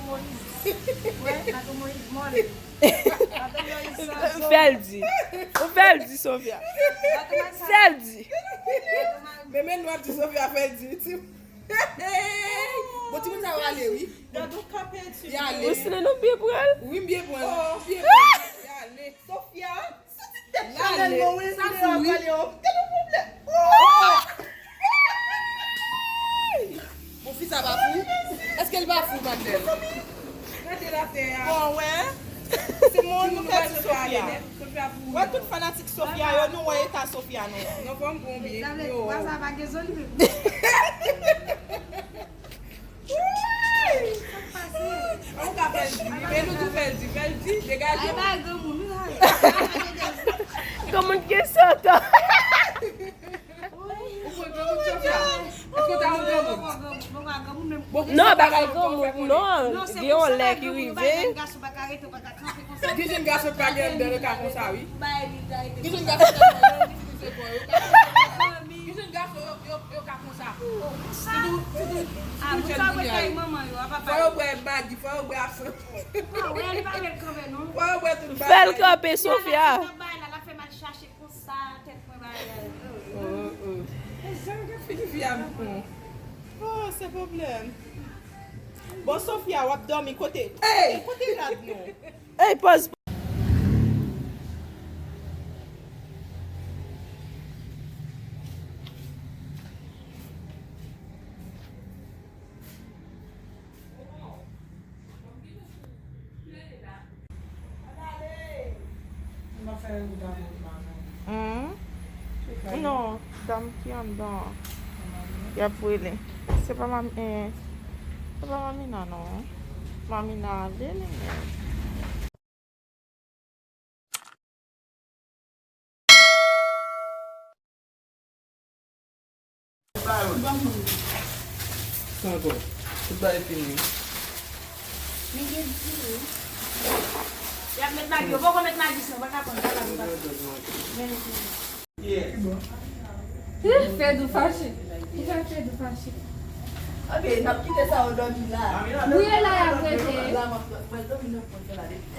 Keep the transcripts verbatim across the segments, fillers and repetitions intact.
Moyiz. Wè, bato Moyiz mòl. Bato Moyiz sanzon. Fè l di. Fè l di, Sofia. Bato Masak. Fè l di. Men, men nou ap di Sofia fè l di. Ti Bon, timoun sa yo ale, wi. Gad yon ka penti. Y ale. Ou sinon nou byen pran l? Wi, m byen pran l. Oh. M byen pran l. Y ale. Sofia, soti tèt chanèl mwen, wi, sa fou, wi. Gade yon pwoblèm. Oh! Bon, fi sa pa fou? Èske l pa fou, Manuel? Gade latè a. Bon, wè. Timoun, nou pèdi Sofia. Wè tout fanatik Sofia yo, nou wè eta Sofia nou. Non, fò m pran byen. Sa vle di, pwa sa pa gen zo li menm. Wi! Sa k pase? An, ou ka fè l di, men nou tou fè l di, fè l di, degaje w. Ay, bay granmoun, wi, la. Granmoun gen sèt an. Ou pran granmoun, Sofia? Èske w ta yon granmoun? Non, pa bay granmoun, non. Gen yon lè ki rive. Gen jèn gason k pa gen anndan nan ka konsa, wi. Gen jèn gason k pa gen anndan nan ka konsa, wi. Gen jèn gason yo, yo, yo ka konsa. Toutou, toutou, toutou jèn kounye a yo. Fò yo bwè Maggi, fò yo bwè absent. Fò yo bwè tout bagay. Fè l kanpe, Sofia. Konsa, tèt mwen bagay. Oh, oh. E jan ke figi fi a m pran. Oh, se pwoblèm. Bon, Sofia, w ap dòmi kote? Ey! Kote rad nou? Ey, pòz. Hmm? Non, dam ki anndan an. Y ap rele. Se pa Mami, eh, se pa Mamina non. Mamina ale li menm. Sa ankò. Tout bagay fini. Men gen di wi. Y ap met Magi, yo poko met Magi san, pa ka pran, pa ka pran. Ih, Fedou fache. Ou fè Fedou fache. Ok, n ap kite sa yo dòmi la. Wi, e la y ap rete. La, m ap, mwen dòmi nan pòt la depi.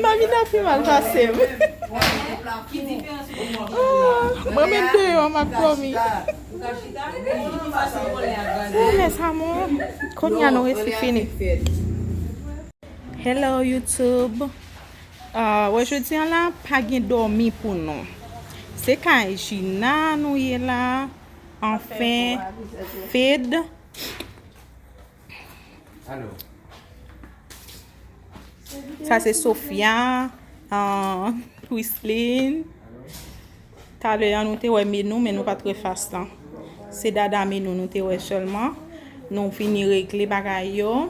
Mamina pi mal pase m. Oh, mwen menm deyò m ap dòmi. Oh, mes amours, kounye a nou resi fini. Hello YouTube. Ah, wè, jodi a la, pa gen dòmi pou nou. Se kay Gina nou ye la. Anfen, Fed. Sa se Sofia, ah, Wislin. Talè a nou te wè Menou, men nou pa t wè fas lan. Se dada Menou nou te wè sèlman. Nou vini regle bagay yo.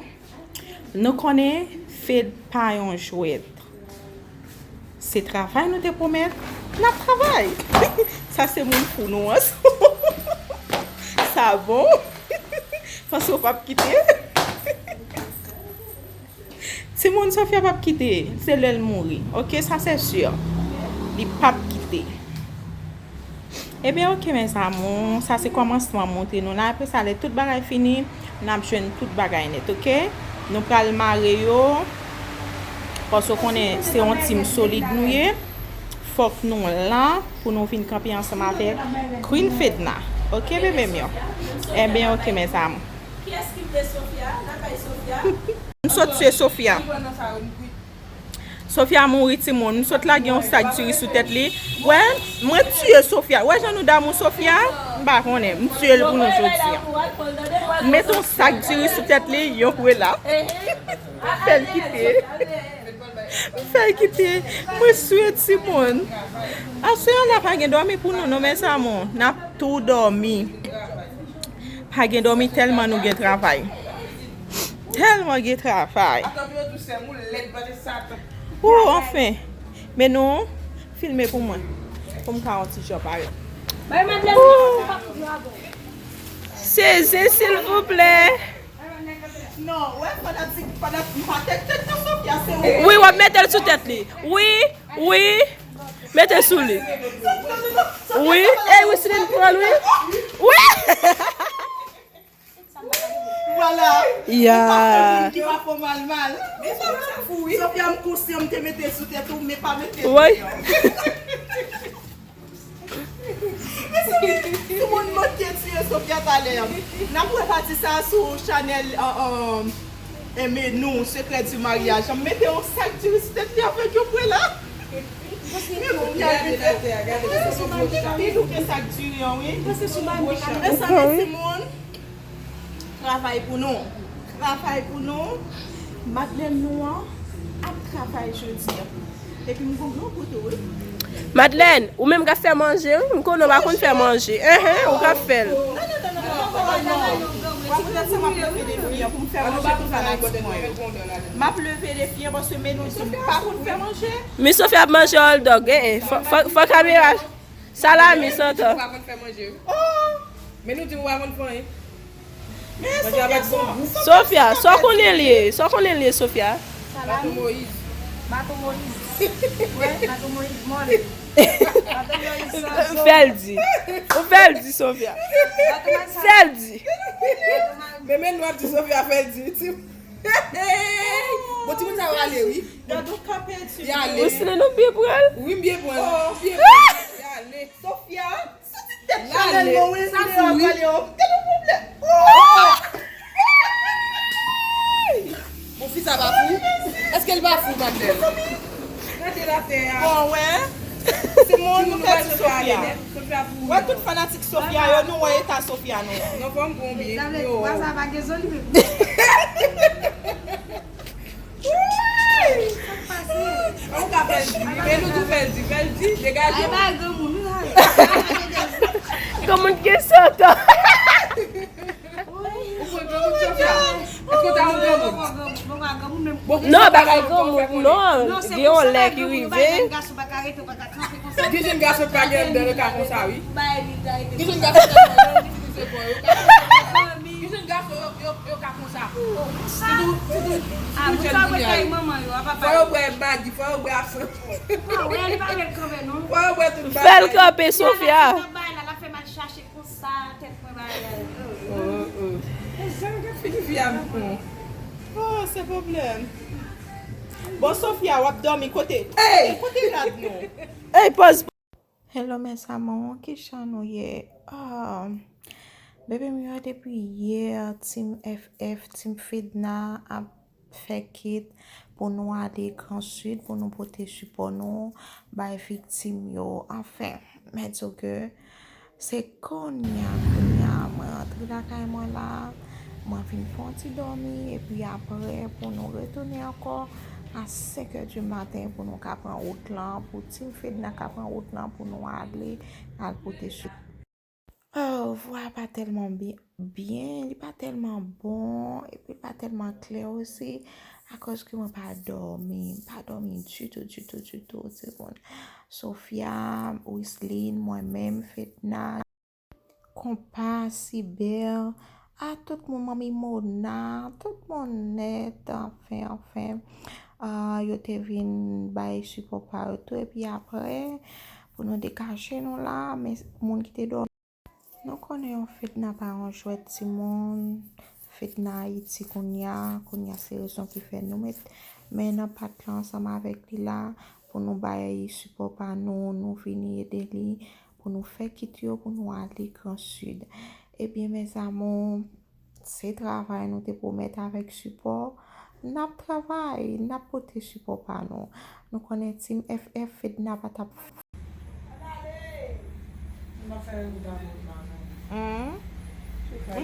Nou konnen Fed pa yon jwèt. Se travay nou te pwomèt, n ap travay. Sa se moun fou nou an. Sa bon. Panse w p ap kite. Timoun, Sofia p ap kite, se lè l mouri. Ok, sa se si. Li p ap kite. Ebyen, ok, mes amours, sa se kòmansman m montre nou la. Apre sa, lè tout bagay fini, n ap jwenn tout bagay nèt, ok? Nou pral mare yo, paske w konnen se yon team solid nou ye. Fòk nou la pou nou vin kanpe ansanm avèk Queen Fedna. Ok, bebe m yo? Ebyen, ok, mes amours. Kiyès ki vle Sofia? Lakay Sofia. M sot tiye Sofia. Sofia mouri, timoun. M sot lage yon sak diri sou tèt li. Wè, mwen tiye Sofia. Wè jan nou damou Sofia? M pa konnen. M tiye l pou nou jodi a. M mete yon sak diri sou tèt li, yon kwe la. M fè l kite. M fè l kite. Mwen swe timoun. Aswè a la pa gen dòmi pou nou non, mes amours. N ap tou dòmi. Pa gen dòmi tèlman nou gen travay. Tèlman gen travay. Ou anfen. Men nou filme pou mwen. Pou m ka yon ti jan parèt. Sezi, silvouplè. Non, wè, fanatik, fanatik, pa tèt, tèt nan Sofia, se ou. Wi, w ap mete l sou tèt li. Wi, wi. Mete sou li. Wi, e Wislin pran l, wi. Wi. Ala, ou pa fè moun ki pa fè w mal mal. Sofia, m konsyan m te mete sou tèt ou, men pa mete sou tèt ou. Mezanmi, timoun manke tiye Sofia talè. N ap wè pati sa sou chanèl, euh, euh, Eme nou, Secret du Mariage. M mete yon sak diri sou tèt li avèk yon pwela. Men Sofia vin fè. Li louke sak diri an, wi. Mezanmi, timoun. Travay pou nou. Travay pou nou. Madlèn nou an ap travay jodi a. Epi m gon gran kote wi. Madlèn, ou menm k ap fè manje, wi. M konnen w pa konn fè manje. Enhen, ou k ap fè l. Non, non, non, non, non, non, non, non. Wè, poutèt sa m ap leve defi an pou m fè manje pou fanatik mwen yo. M ap leve defi an paske men nou di m pa konn fè manje. Men Sofia ap manje hot dog, enhen. Fò, fò, fò kamera. Salami, santan. Ou pa konn fè manje, wi. Oh! Men nou di m ou pa konn fè anyen. Men Sofia, sa w konnen l ye? Sa w konnen l ye, Sofia? Baton Moyiz. Baton Moyiz. Wè, Baton Moyiz mòl. Baton Moyiz sanso. Fè l di. Ou fè l di, Sofia. Fè l di. Men men nou ap di Sofia fè l di. Bon, timoun sa yo ale, wi. Gad ou ka pèdi. Y ale. Ou silen nou byen pran l? Wi, m byen pran l. M byen pran l. Y ale. Sofia, soti tèt chanèl mwen, wi, videyo a pale, oh. Gad yon pwoblèm. Oh! Bon, fi sa pa fou? Èske l pa fou, Magdèl? Gade l atè a. Bon, wè. Timoun, nou pèdi Sofia. Wè tout fanatik Sofia yo, nou wè eta Sofia nou. Non, fò m pran byen. Sa vle di, pwa sa pa gen zo li menm. Wi! Sa k pase? Ou ka fè l di, men nou tou fè l di, fè l di, degaje w. Ay, ba granmoun, wi, sa. Granmoun gen sèt an. Ou pran granmoun Sofia? Èske w ta yon granmoun? Non, bagay granmoun, non. Gen yon lè ki rive. Gen jenn gason pa gen anndan le ka konsa, wi. Gen jenn gason pa gen anndan, gen jenn gason yo, yo, yo ka konsa. Fò yo bwè Maggi, fò yo bwè absent. Fò yo bwè tout bagay. Fè l kanpe, Sofia. Konsa, tèt mwen bagay. Oh, oh. E jan ke figi fi a m pran. Oh, se pwoblèm. Bon, Sofia, w ap dòmi kote? Ey! Kote rad nou? Ey, pòz. Hello, mes amours, kijan nou ye? Ah, bebe m yo depi yè, Team F F, Team Fedna ap fè kit pou nou ale Gran Sid, pou nou pote sipò nou bay viktim yo. Anfen, mèt di w ke se kounye a, kounye a, mwen rantre lakay mwen la, mwen vin fè yon ti dòmi, epi apre pou nou retounen ankò a senk è di maten pou nou ka pran wout lan, pou Team Fedna ka pran wout lan pou nou ale, al pote sipò. Oh, vwa pa tèlman bi-, byen, li pa tèlman bon, epi li pa tèlman klè osi, akòz ke mwen pa dòmi, m pa dòmi ditou, ditou, ditou, timoun. Sofia, Wisline, mwen menm, Fedna, Konpa, Sibèl, a tout moun, Manmi Mona, tout moun nèt, anfen, anfen. Ah, yo te vin bay sipò pa yo tou, epi apre, pou nou dekache nou la, men moun ki te dòmi. Nou konnen yon Fedna pa yon jwèt timoun. Fedna Ayiti kounye a, kounye a se rezon ki fè nou met men nan pat la ansanm avèk li la pou nou bay sipò pa nou, nou vini ede li pou nou fè kit yo pou nou ale Gran Sid. Ebyen, mes amours, se travay nou te pwomèt avèk sipò. N ap travay, n ap pote sipò pa nou. Nou konnen Team F F, Fedna pa t ap Hmm?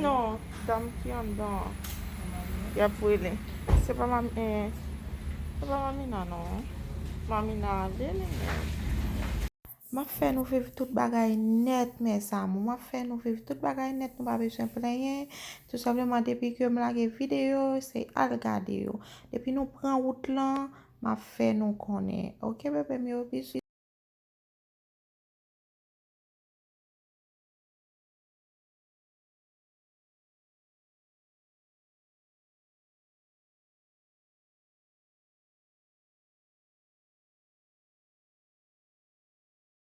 Non, dam ki anndan an. Y ap rele. Se pa Mami, eh, se pa Mamina non. Mamina ale li menm. M ap fè nou viv tout bagay nèt, mes amours. M ap fè nou viv tout bagay nèt, nou pa bezwen plenyen. Tou senpleman, depi ke m lage videyo, se al gade yo. Depi nou pran wout lan, m ap fè nou konnen. Oke, bebe m yo, bizou.